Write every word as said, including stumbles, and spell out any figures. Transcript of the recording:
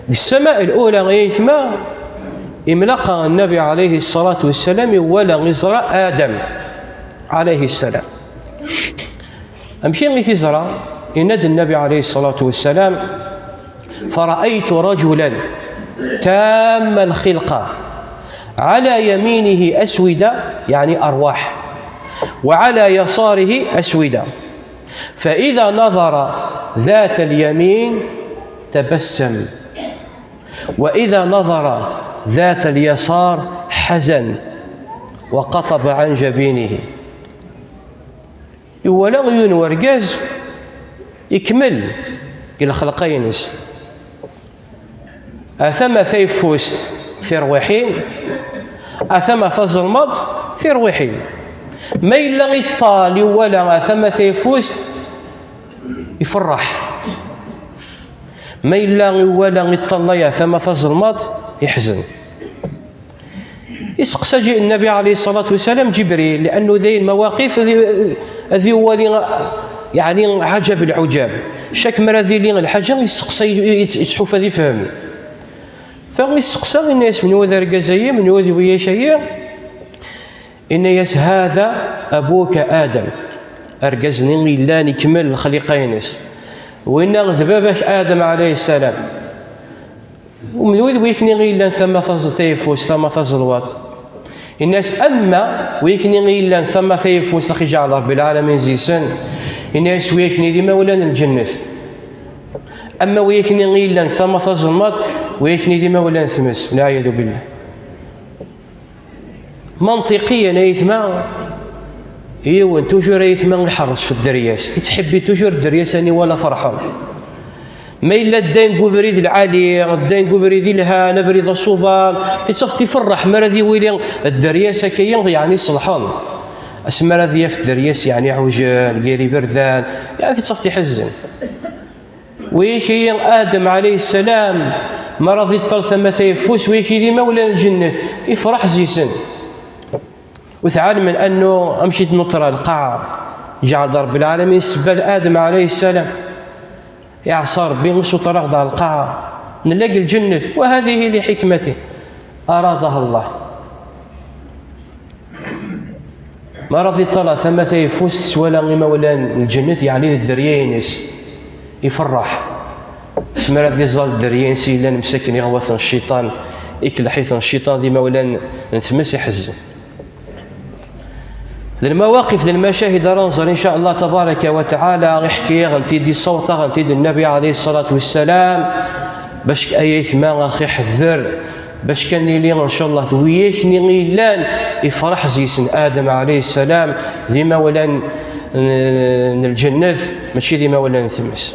Deg ssama lula, ay aytma, imlaqa Nnabi ɛalayhi ṣṣalatu wassalam, iwala, iẓra Adam ɛalayhi ssalam. Amek i t-iẓra? Yenna-d Nnabi ɛalayhi ṣṣalatu wassalam: فرأيت رجلا تام الخلقة على يمينه أسودة، يعني أرواح، وعلى يساره أسودة، فإذا نظر ذات اليمين تبسم، وإذا نظر ذات اليسار حزن وقطب عن جبينه. Iwala yiwen wergaz ikmel deg lxelqa-ines. Atama tayeffust tirwiḥin, atama tazelmaḍt tirwiḥin. Ma yella iṭṭal iwala atama tayeffust, iferreḥ. Ma yella iwala iṭṭalay atama tazelmaḍt, iḥzen. Iseqsa J-, Nnabi ɛalayhi ṣṣalatu wassalam Ǧibril, li'annu dayen mawaqif ad i-, ad iwali, yeɛni, ɛajab lɛujab. Cak mi ara d-tili lḥaǧa, iseqsa, i-, i-, ittḥuf ad ifhem. Fa iseqsa, inna-yas: "Menwa d argaz-ayi? Menwa d wiyac-ayi?" Inna-yas: "هذا أبوك آدم." Argaz-nni yellan ikmel lexliqa-ines. Winna d baba-k Adam ɛalayhi ssalam. Menwa d wiyakni i yellan tama taẓ-, tayeffust, tama tazelwaḍt? Inna-yas: "Amma wiyakni i yellan tama tayeffust, axi iǧɛel Ṛebbi lɛalamin zi-sen." Inna-yas: "Wiyakni d imawlan n lǧennet. Amma wiyakni i yellan tama tazelmaḍt, wiyakni d imawlan n tmes, lɛiyadu billah." Manṭiqiyan, ay aytma, yiwen, toujours, ay aytma, iḥerres f dderya-s, ittḥibbi toujours dderya-s, aniwa la ferḥen. Ma yella ddayen deg ubrid lɛali, ddayen deg ubrid ilhan, abrid aṣuban, tittafeḍ iferreḥ mi ara d-iwili dderya-s akka-yi, yeɛni ṣelḥen. Asmi ara d-yaf dderya-s, yeɛni iɛujen, gar iberdan, yeɛni tittafeḍ iḥezzen. Wiyaki Adam ɛalayhi ssalam, mi ara d-iṭṭal tama tayeffust, wiyaki d imawlan n lǧennet, ifreḥ zi-sen. Ur tɛelmen annu amek i d-nuṭer ɣer lqaɛa? Iǧɛel-d Ṛebbi lɛalamin ssebba d Adam ɛalayhi ssalam. Iɛṣa Ṛebbi, isuṭer-aɣ-d ɣer lqaɛa. Nella deg lǧennet, وهذه لحكمة أرادها الله. Mi ara d-iṭṭal tama tayeffust, twala imawlan n lǧennet, yeɛni d dderya-ines, iferreḥ. Asmi ara d-iẓẓal dderya-ines yellan msakin iɣwa-ten cciṭan, ikelleḥ-iten cciṭan, d imawlan n tmes, iḥezzen. D lmawaqif, d lmacahid ara nẓer, in ca Allah tabaraka wa taɛala, iḥki-yaɣ-tent-id, issaweḍ-aɣ-tent-id Nnabi ɛalayhi ṣṣalatu wassalam, bac ay aytma ax iḥedder, bac kan nili, in ca Allah, d wiyakni i yellan ifreḥ zi-sen Adam ɛalayhi ssalam, d imawlan n, n lǧennet, mačči d imawlan n tmes.